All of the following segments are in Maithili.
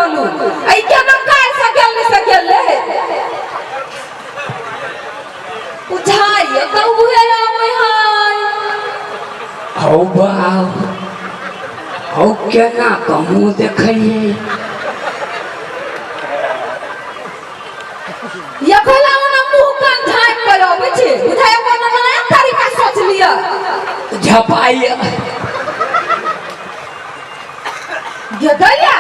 बोलू ऐ केना काल से गेल नहि से गेल रहे बुझाइए तऽ उहे आबै है। हौ बाउ, हौ केना कऽ मुँह देखैए। ये कहला ओना मुँह कान झाँपि कऽ अबै छै, बुझाइए कोनो नया तरीका सोच लिअ। झपाइए। गे दैया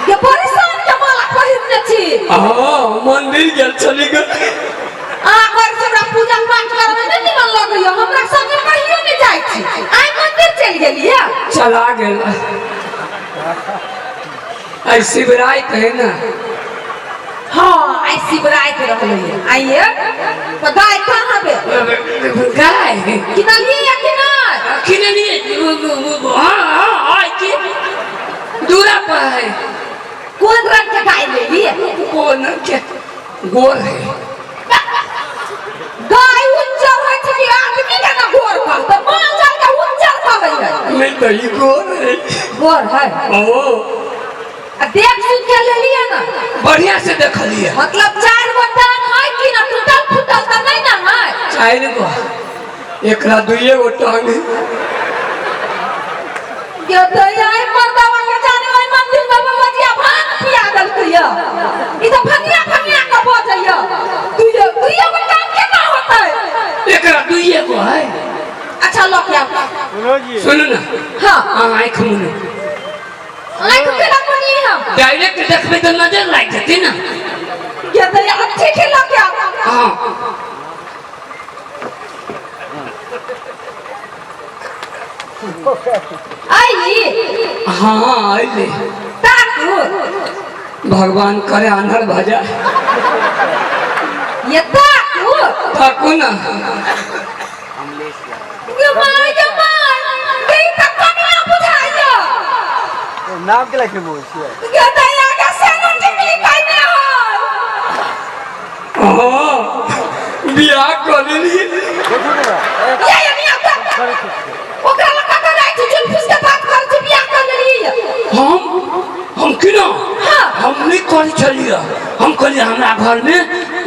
गे, परेशान के माला पहिरने छी। हँ, मंदिर गेल छली गे। अहाँ घर से हमरा पूजा पाठ करबै नहि निमन लगैया, हमरा संगे कहियो नहि जाइ छी, आइ मंदिर चलि गेलियै। चला गेल। आइ शिवराति है ने। हाँ, आइ शिवराति रहलै। आइए तऽ गाय कहाँ बे? गाय किनलियै या कि नहि? किनलियै। हाँ हाँ, आइ की दूरा पर है। कोन रंग के गाय लेलियै? कोन के गोर है। गाय उज्जर होइ छै कि आदमी के ना गोर कहतै, माल जाल के उज्जर कहै है। नहीं तो ई गोर है। गोर है। ओ आ देख सुन के लेलियै ना? बढ़िया से देखलियै। मतलब चारि गो टांग है कि ना, टूटल फूटल तऽ नहीं ना है? चारि गो, एकरा दुइये गो टांग है। गे दैया, ई मर्दवा के जाने ओहि मंदिर में बबजिया भांग पिया देलकै या, ई तऽ भंगिया भंगिया के बजैया। दुइये दुइये गो टांग केना होतै? एकरा दुइये गो है। अच्छा, लऽ के आउ। सुनू ना। हाँ। अहाँ आँखि मुनू। आँखि केना मुनियै हम? डायरेक्ट देखबै तऽ नजर लागि जेतै ने। गे दैया, ठीक है, लऽ के आउ। हाँ। आई। हाँ, अइले। ताकू। भगवान करे आन्हर भऽ जाए। ये ताकू। ताकू ना। गे माय, गे माय, गे ई तऽ कनिया बुझाइया। नाम के लखी बोल छियै? गे दैया, गे सेनो टिकली कइने हय। हाँ, बियाह कऽ लेलियै। देखू ने। ये ये मियां का ओकरा लगा के राखि छी, जुलफुस के बात करै छी, बियाह कर लेलियै। हम किना? हाँ। हम नहीं करै छलियै, हम कहलियै हमरा घर में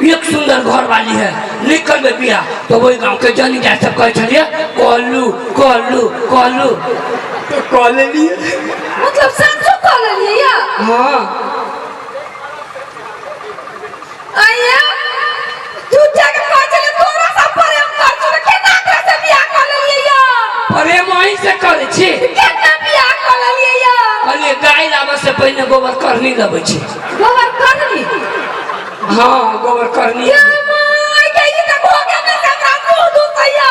एक सुंदर घर वाली है, नहीं करबै बियाह। तो वही गाँव के जनी जाय सब कहै छलियै कहलू कहलू कहलू, तो कऽ लेलियै। मतलब सासु कऽ लेलियै या? हाँ। आइया झूठा के कहै छलियै तोरा से प्रेम कर छी, केना एकरा से बियाह कर लेलियै या? प्रेम अहीं से करै छी। केना बियाह कर लेलियै या? कहलियै गाय लाबऽ से पहिने गोबर करनी लबै छी। गोबर करनी? हाँ, गोबर करनी। ये माय के, ई तऽ भोगे में से हमरा मुँह दुखैया,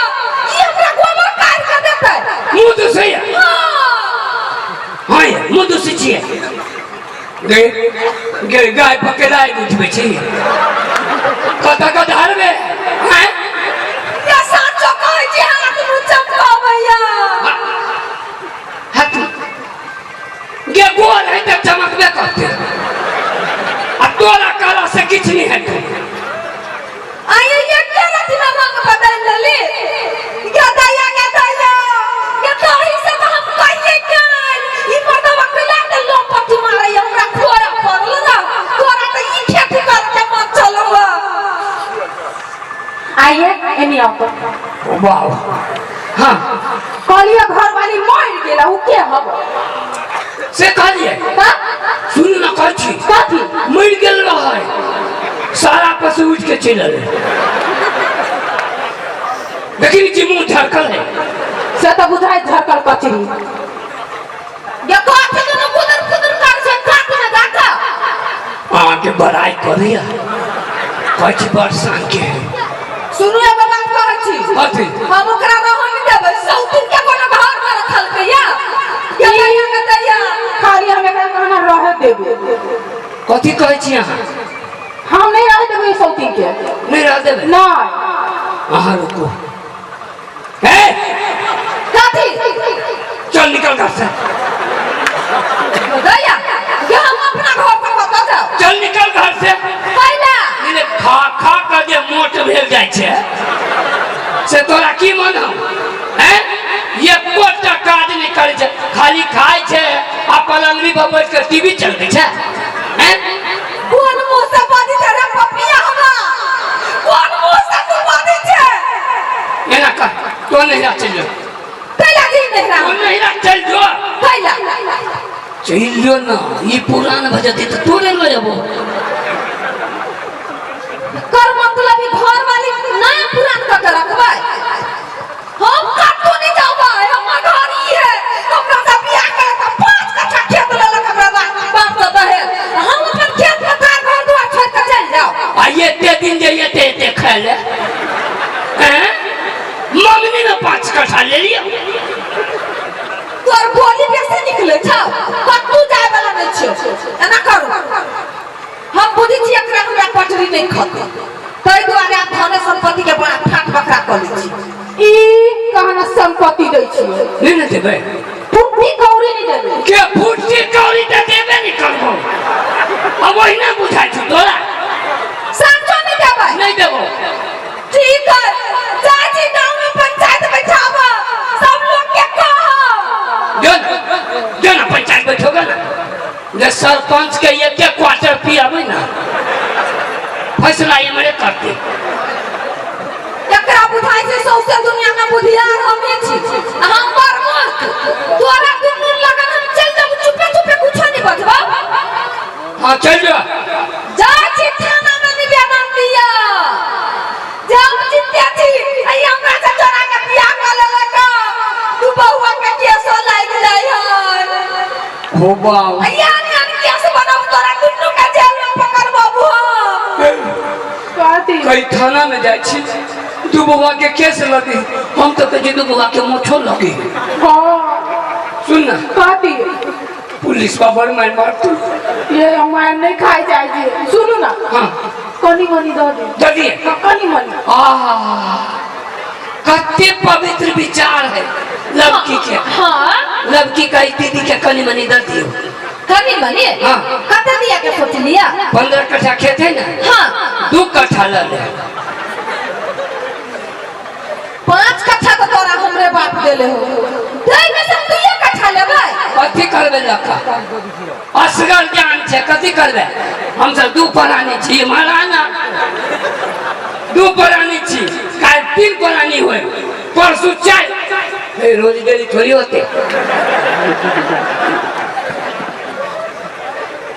ई हमरा गोबर काटि के देतै। मुँह दुसैया? हाँ। हाँ ये मुँह दुसै छियै। गे गे, गाय पकड़ाइ उठबै छी, कतऽ कऽ धरबै आँय? ये साँचो कहै छी, हाथ मुँह चमकबैया। हाथ गे गोल है तऽ चमकबे करतै, आ तोरा काला से किछु नहि हेतौ। आइए ये के रति में रंग बदल लेली। गे दैया, गे दैया, गे दही से तऽ हम कहिए काल ई मर्दवा कैला के लोपटी मारैया, हमरा खोरा पड़ल ना, तोरा तऽ ई खेती करे के मन चलौ। आइए एनी आओ तो। ओ वाह, हाँ। कहलिए घरवाली मर गेला, उ के हब? से कहलिए? हाँ? सुन न, कहै छी। कथी? मरि गेल रहै, सारा पशु उठि के चलि एलै। देखी जी, मुँह झरकल है। से तऽ बुझाइ झरकल कचरी। गे कथी दुनू कुदुर कुदुर कर छै कात में जाके? अहाँके बड़ाई करैया, कहै छी बड़ शान के है। सुनू, एगो बात कहै छी। कथी? हम ओकरा रहऽ नहि देबै, सौतिन के कोनो घर में रखलकै या? गे दैया, गे दैया। खाली हम एकरा कहना रहे देबै। कथी कहै छी अहाँ? हम नहीं रहे देबै सौतिन के। नहीं रह देबै? नहीं। अहाँ रुकू। हे। कथी? चल, निकल घर से। दैया, गे हम अपना घर से कतऽ जाउ? चल, निकल घर से। कैला? नहीं, खा खा के जे मोट भेल जाइ छै से तोरा की मन हौ हैं? एकोटा काज नहि करै छै, खाली खाइ छै आ पलंगड़ी पर बैठ के टीवी चलबै छै। हैं? कोन मुंह से बाजै छै रे पपिया हमरा? कोन मुंह से तू बाजै छै? एना कर, तो नैहरा चलि जो। कैला जी नैहरा? तो नैहरा चलि जो। कैला? चलि जो ना, ई पुरान भऽ जेतै तऽ तोरे लऽ जेबो। कर मतलब ई घर वाली नया पुरान कऽ के रखबै? हम कतौ नहीं जाबै, हमर घर ई है। हमरा से बियाह करे तऽ 5 कट्ठा खेत लेलक हमरा बाप से दहेज। हम अपन खेत पथार घर दुआर छोड़ि कऽ चलि जाउ। आ एते दिन जे एते एते खाय ले, हैं? मगनी में 5 कट्ठा ले लियो। तोर बोली बेसी निकले छौ, कतौ जाय वाला नहीं छौ। एना करू, हम बुझै छी एकरा हमरा पटरी नहीं खतै, ताहि दुआरे आब धन संपत्ति के बड़ा फाट बकरा कऽ लै छी। ई कहना संपत्ति दै छियै। नहीं ने देबै। फुट्टी कौड़ी नहीं देबै। के फुट्टी कौड़ी तऽ देबे नहीं करबो। अब ओहिना बुझाइ छौ तोरा। साचो नहीं देबै। नहीं देबो। ठीक है, जाइ छी गाँव में पंचायत बैठाब, सब लोग के कहब। जो ना, जो ना पंचायत बैठोगे ना, जे सरपंच के एक एक क्वार्टर पियाबै ना, फैसला इमरे करते। एकरा बुझाइ छै सौंसे दुनिया में बुधियार हमे छी, हम बड़ मूर्ख। तोरा दुनू लगन हम चलि जाबू, चुपे चुपे कुछो नहीं बजबा। हाँ चल जा। जाइ छी थाना में निवेदन दिया जे हम जितते छी, अइ हमरा से चोरा के बियाह कऽ लेलक, दू बउआ के केसो लागि जाइ है। हो बाप। अइ आन आन केस बनाउ, तोरा दुनू के जेल में पकड़बाबू हम। कथी? कई थाना में जाइ छी, दू बउआ के केस लगी, हम तो कहै छी दू बउआ के मोछो लगी। हाँ। सुन ना। कथी? पुलिस बा बड़ मार मारतू। ये हम मार नहीं खाए जाइ छी। सुनू ना। हाँ। कनी मनी दऽ दे। दऽ दिए? हाँ, कनी मनी। आह, कते पवित्र विचार है लड़की के। हाँ। लड़की का दीदी के कनी मनी दऽ दियो। कनी मनी? हाँ। कते दिया के सोच लिया? 15 कट्ठा खेत है ना? हाँ। 2 कट्ठा लऽ ले। 5 कट्ठा तो तोरा हमरे बाप देले हो, दै में से 2 कट्ठा लेबै। कथी करबै लड़का? असगर ज्ञान छै, कथी करबै? हम सब 2 प्राणी छी महाराना, 2 प्राणी छी, काल्हि 3 प्राणी होय, परसू 4। ए, रोज डेली थोड़ी होते।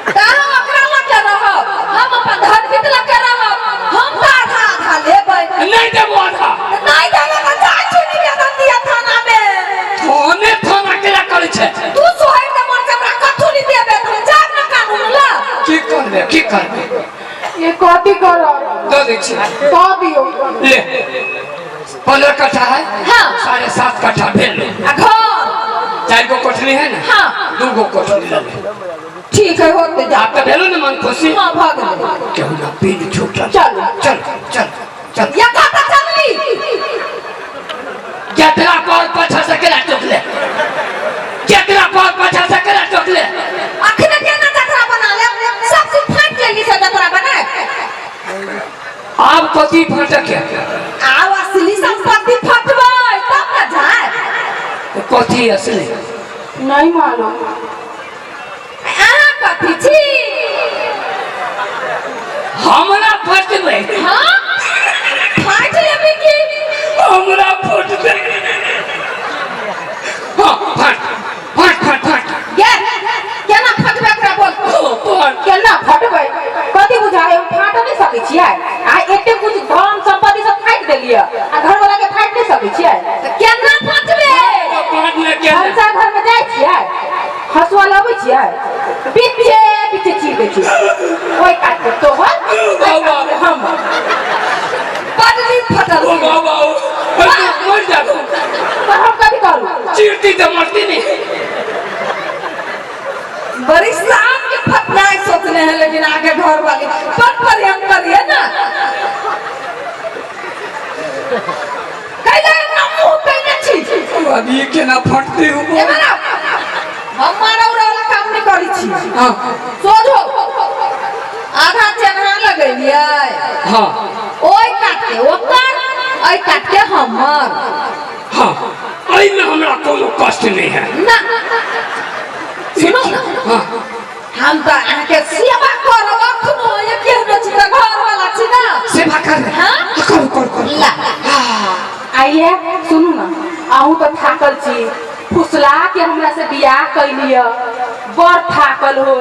ता हम ओकरा लऽ के रहब, हम अपन धन बीत लऽ के रहब, हम तऽ आधा आधा लेबै। नहीं देबो आधा। नहीं देबै तऽ जाइ छी निवेदन दिअ थाना में। थाने थाना केला करै छै? तू सोहर के मन से हमरा कथू नहीं देबे तऽ हम जाब ना कानून लऽ। की करबै, की करबै? ये कथी करब? दऽ दै छी। दऽ दियौ। ले, 15 कट्ठा है। हाँ। 7.5 कट्ठा भेल। आ घर? 4 गो कोठली है ना? हाँ। 2 गो कोठली ले ले। ठीक है, होते जा। आपका भेलो ना मन खुशी? हाँ, भऽ गेलै। केहू ना पीन छूटल। चल। चल चल चल। या कतऽ चलली? जतरा पर पाछा से केला टोकले, जतरा पर पाछा से केला टोकले। अखने केना जतरा बना ले? सब चीज फाटि लेली से जतरा बनाए। आब कथी फाटक है? आब असली संपत्ति फटबै तब ना जाए। कथी असली? नहीं मालूम। अहाँ कथी छी? हमरा फटबै। हाँ? फाटि लेबै की? हमरा फटबै। हाँ, फाट फाट फाट फाट। गे, केना फटबै एकरा बोल? ओ, फाट। केना फटबै? कथी बुझाय हम फाट नहीं सकै छियै? आ एते कुछ धन संपत्ति सब फाटि देलियै, आ घर वाला के फाटि नहीं सकै छियै? तऽ केना फटबै? फाट ने केना? भनसा घर में जाइ छियै, हसुआ लबै छियै, पीछे पीछे चीर दै छियै। ओहि काट के तोहर, ओहि काट के हमर। बड नीक फटल। ओ बाबा, ओ, मर जाबो। तऽ हम कथी करू? चीरती तऽ मरती नहीं। बड़ी शान के फटनाई सोचने हैं, लेकिन आगे घर वाली बड़ भयंकर है ना। कैला इतना मुंह कैने छी? अभी केना फटती हो? ए मारा, हम मारा उरा वाला काम नहीं करी छी। हाँ। सोझो आधा चेन्हा लगेलियै। हाँ। ओइ काट के ओकर, ओइ काट के हमर। हाँ, एहिमे हमरा कोनो कष्ट नहीं है। ना। सुनू ना। हाँ। हम तऽ अहाँके सेवा आइए सुनू ना, अहूँ तो थाकल छी, फुसला के हमरा से बियाह कैलिय, बड़ थाकल हो।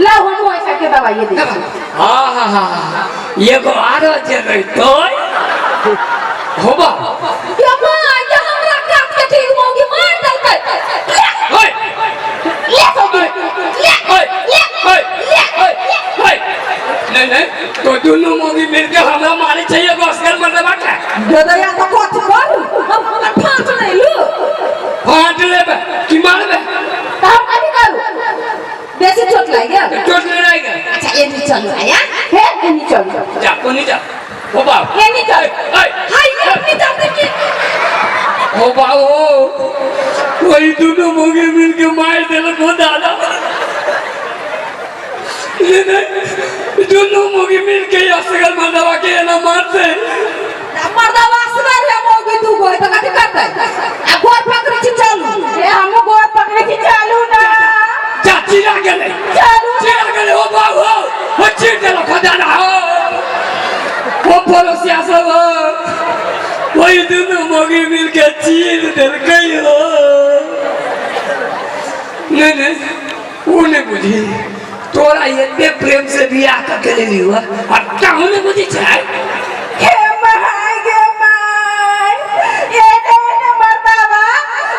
लाउ हमहूँ ऐसा के दवाई दे छी। हाँ हाँ हाँ हाँ, एगो आरो जे रहितो होबा। ये माय, ये हमरा काट के ठीक मौगी मार देलकै। ले ओए ले सौगी, ले ओए ले ओए ले ओए ओए, नहीं नहीं, तो दोनों मौगी मिलके हमरा मारे चाहिए बसकर मरदबा के। दादा तो कथी करू, हम फाँस नहीं लू। फाट लेबे कि मारबे? तऽ हम कथी करू? बेसी चोट लागि गेल? चोट नहीं लागेगा। अच्छा एनी चलू आया। हे एनी चलू। जा कोनी जा हो बाप। एनी चलू। ओए हाय एनी चलते की। हो बाबू, वही दोनों मौगी मिलके मार देलक हो दादा। नहीं नहीं, दोनों मौगी मिलके असगर मर्दवा के एना मारते। मर्दवा असगर है, मौगी दू गो है तऽ कथी करतै? आ गोर पकड़ै छी चलू। हे हमहूँ गोर पकड़ै छी, चलू ना। जा चिरा गेलै। चलू। चिरा गेलै हो बाबू, हो चिर देलक हो दादा। हो हो पड़ोसिया सब हो, वही दोनों मौगी मिलके चीर देलकै हो। नहीं नहीं, वो नहीं बुझी, तोरा एते प्रेम से बियाह करके लेली हुआ आ ताहू नहीं बुझी छै। हे my गे my, एने एने मर्दावा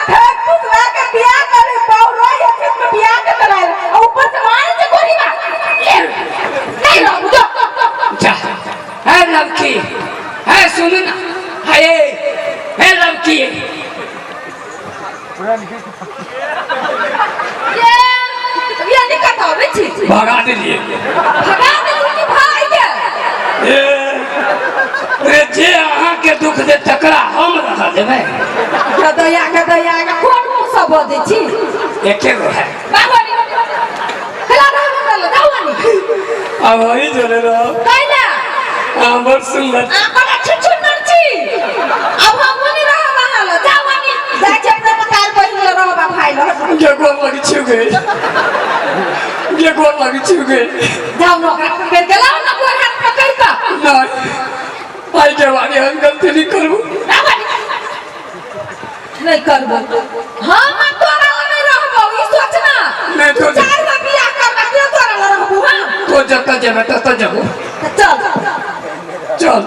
ठग फुसला के बियाह करे, पौरो ये खेत में बियाह के चलाए, आ ऊपर से मारे छै गोली बा। ले नहीं रहू जो। जा है लड़की है, सुन ना, है है लड़की। ये ये नहीं कतौ आबै छी? भगा देलिए। भगा देलू कि भाई के? ए रे, जे अहाँ के दुख दे तकरा हम रह देबै। गदया गदया के कोन मुँह से बजै छी? एके गो है। बाबनी हेला रहू हमरा लग, जाउ अनी। अब वही जोड़े रहो। कैला? अहाँ बड़ सुंदर। अहाँ बड़ा छुछुनर छी। अब हम नहीं रहब अहाँ लग, जाउ अनी। जाइ छी अपना मकान बहिन लग रहब आ भाइ लग। गे गोर लग छी गे, गे गोर लग छी गे। जाउ न ओकरा पकड़ि के लाउ न, गोर हाथ पकड़ि कऽ। नहीं, आई के बाद हम गलती नहीं करबो। नहीं करबो हम, आ तोरा लग नहीं रहबो, ई सोचना। नहीं तू तो चारि गो बियाह करबा के तोरा लग रहबो हम? तो जतऽ जेबै ततऽ जेबो। तऽ चल। चल।